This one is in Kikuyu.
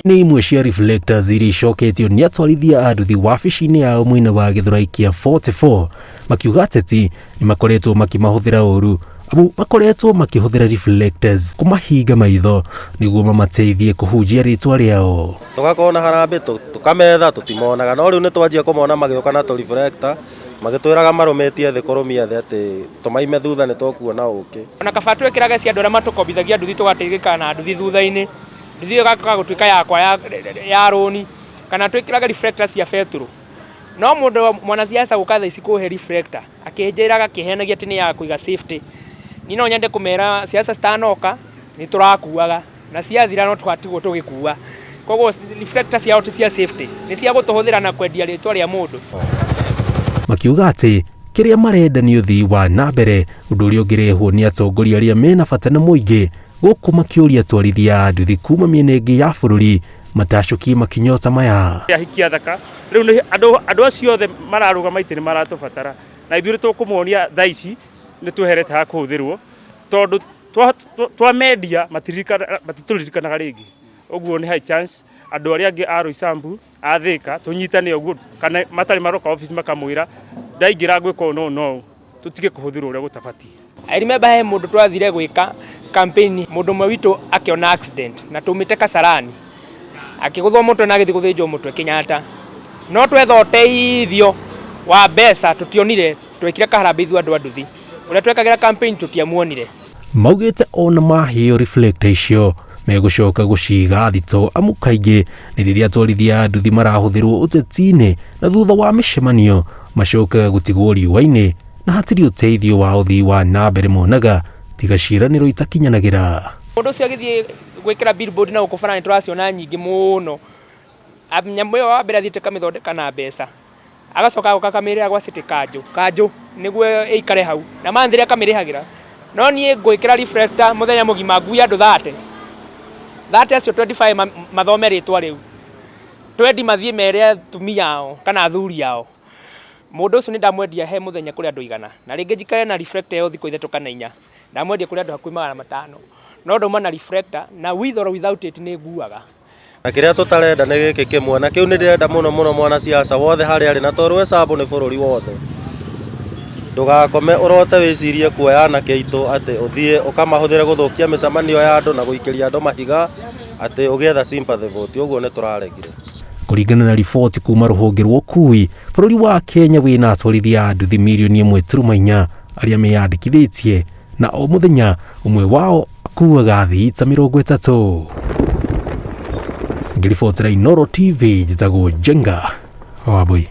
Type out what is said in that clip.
Nĩ imwe cia reflectors iria icoketio nĩ atwarithia a nduthi wabici-inĩ yao mwena wa Gĩthũrai kĩa 44, makiuga ateti nĩ makoretwo makĩmahũthĩra ũru, amu makoretwo makĩhũthĩra reflectors kũmahinga maitho nĩguo mamateithie kũhunjia rĩtwa rĩao. Tũgakorwo na harambĩ tũkametha tũtimonaga, no rĩu nĩ twanjia kũmona magĩũka na tũ reflector magĩtwĩraga marũmĩtie thĩ kũrũmia thĩ atĩ tũmaime thutha nĩ tũkuona ũkĩ. Ona kaba twĩkĩrage cia andũ arĩa matũkombithagia nduthi tũgateithĩka na nduthi thutha-inĩ, nduthi ĩyo ĩgacoka gũtuĩka yakwa ya rũni, kana twĩkĩrage reflector cia betũrũ. No mũndũ mwanasiasa gũka thaa ici kũhe reflector akĩnjĩraga akĩhenagia atĩ nĩ ya kũiga safety, niĩ no nyende kũmera siasa citanoka nĩ tũrakuaga na ciathira no tũgatigwo tũgĩkua. Koguo reflector ciao ti cia safety, nĩ cia gũtũhũthĩra na kwendia rĩtwa rĩa mũndũ. Makiuga atĩ kĩrĩa marenda nĩ ũthii wa na mbere, ũndũ ũrĩa ũngĩrehwo nĩ atongoria arĩa mena bata na mũingĩ, gũkũ makĩũria atwarithia a nduthi kuma mĩena ĩngĩ ya bũrũri matacũkie makinya ta maya. Ahiki athaka rĩu nĩ andũ andũ acio othe mararũgama itĩ nĩ maratũbatara, na ithuĩ nĩ tũkũmonia thaa ici nĩ tweherete ha kũhũthĩrwo, tondũ twamendia matitũririkanaga rĩngĩ. Ũguo nĩ high chance andũ arĩa angĩ a Roysambu, a Thĩka tũnyitane ũguo, kana matarĩ maroka office makamwĩra ndaingĩra ngwĩka ũũ na ũũ na ũũ, tũtige kũhũthĩrwo ũrĩa gũtabatiĩ. I remember he mũndũ twathire gwĩka campaign, mũndũ ũmwe witũ akĩona accident na tumĩte Kasarani, akĩgũthwo mũtwe na agĩthiĩ gũthĩnjwo mũtwe Kenyatta, no twetha ũteithio wa mbeca tũtionire, twekire kaharambĩ ithuĩ andũ a nduthi, ũrĩa twekagĩra campaign tũtiamuonire. Maugĩte ona maheo reflector icio megũcoka gũciga thitoo, amu kaingĩ nĩ rĩrĩa atwarithia a nduthi marahũthĩrwo ũteti-inĩ na thutha wa mĩcemanio macokaga gũtigwo riũa-inĩ na hatirĩ ũteithio wa ũthii wa na mbere monaga tiga ciĩranĩro itakinyanagĩra. Mũndũ ũcio agĩthiĩ gwĩkĩra billboard na gũkũ bara nĩ tũraciona nyingĩ mũno, nyamũ ĩyo wa mbere athiĩte akamĩthondeka na mbeca, agacoka agoka akamĩrĩha gwa city kanjũ, kanjũ nĩguo ĩikare hau, na monthly akamĩrĩhagĩra. No niĩ ngwĩkĩra reflector mũthenya mũgima ngue andũ 30, 30 acio 25 mathome rĩtwa rĩu, 20 mathiĩ mere atumia ao kana athuri ao. Mũndũ ũcio nĩ ndamwendia he mũthenya kũrĩ andũ 100, na rĩngĩ njikare na reflector ĩyo thikũ 3 kana 4, ndamwendia kũrĩ andũ hakuhĩ 500, no ndauma na reflector na with or without it nĩ nguaga. Na kĩrĩa tũtarenda nĩ gĩkĩ kĩmwe, na kĩu nĩ ndĩrenda mũno mũno mwanasiasa wothe harĩa arĩ, na tondũ Roysambu nĩ bũrũri wothe, ndũgakome ũrote wĩcirie kuoya anake aitũ atĩ ũthiĩ ũkamahũthĩre gũthũkia mĩcemanio ya andũ na gũikĩria andũ mahiga atĩ ũgĩetha sympathy vote, ũguo nĩ tũraregire. Kũringana na riboti kuma rũhonge rwa ũkui, bũrũri wa Kenya wĩna atwarithia a nduthi mirioni 1.4 arĩa meyandĩkithĩtie, na o mũthenya ũmwe wao akuaga athii ta 30. Ngĩribotera Inooro TV, njĩtagwo Njenga Wambui.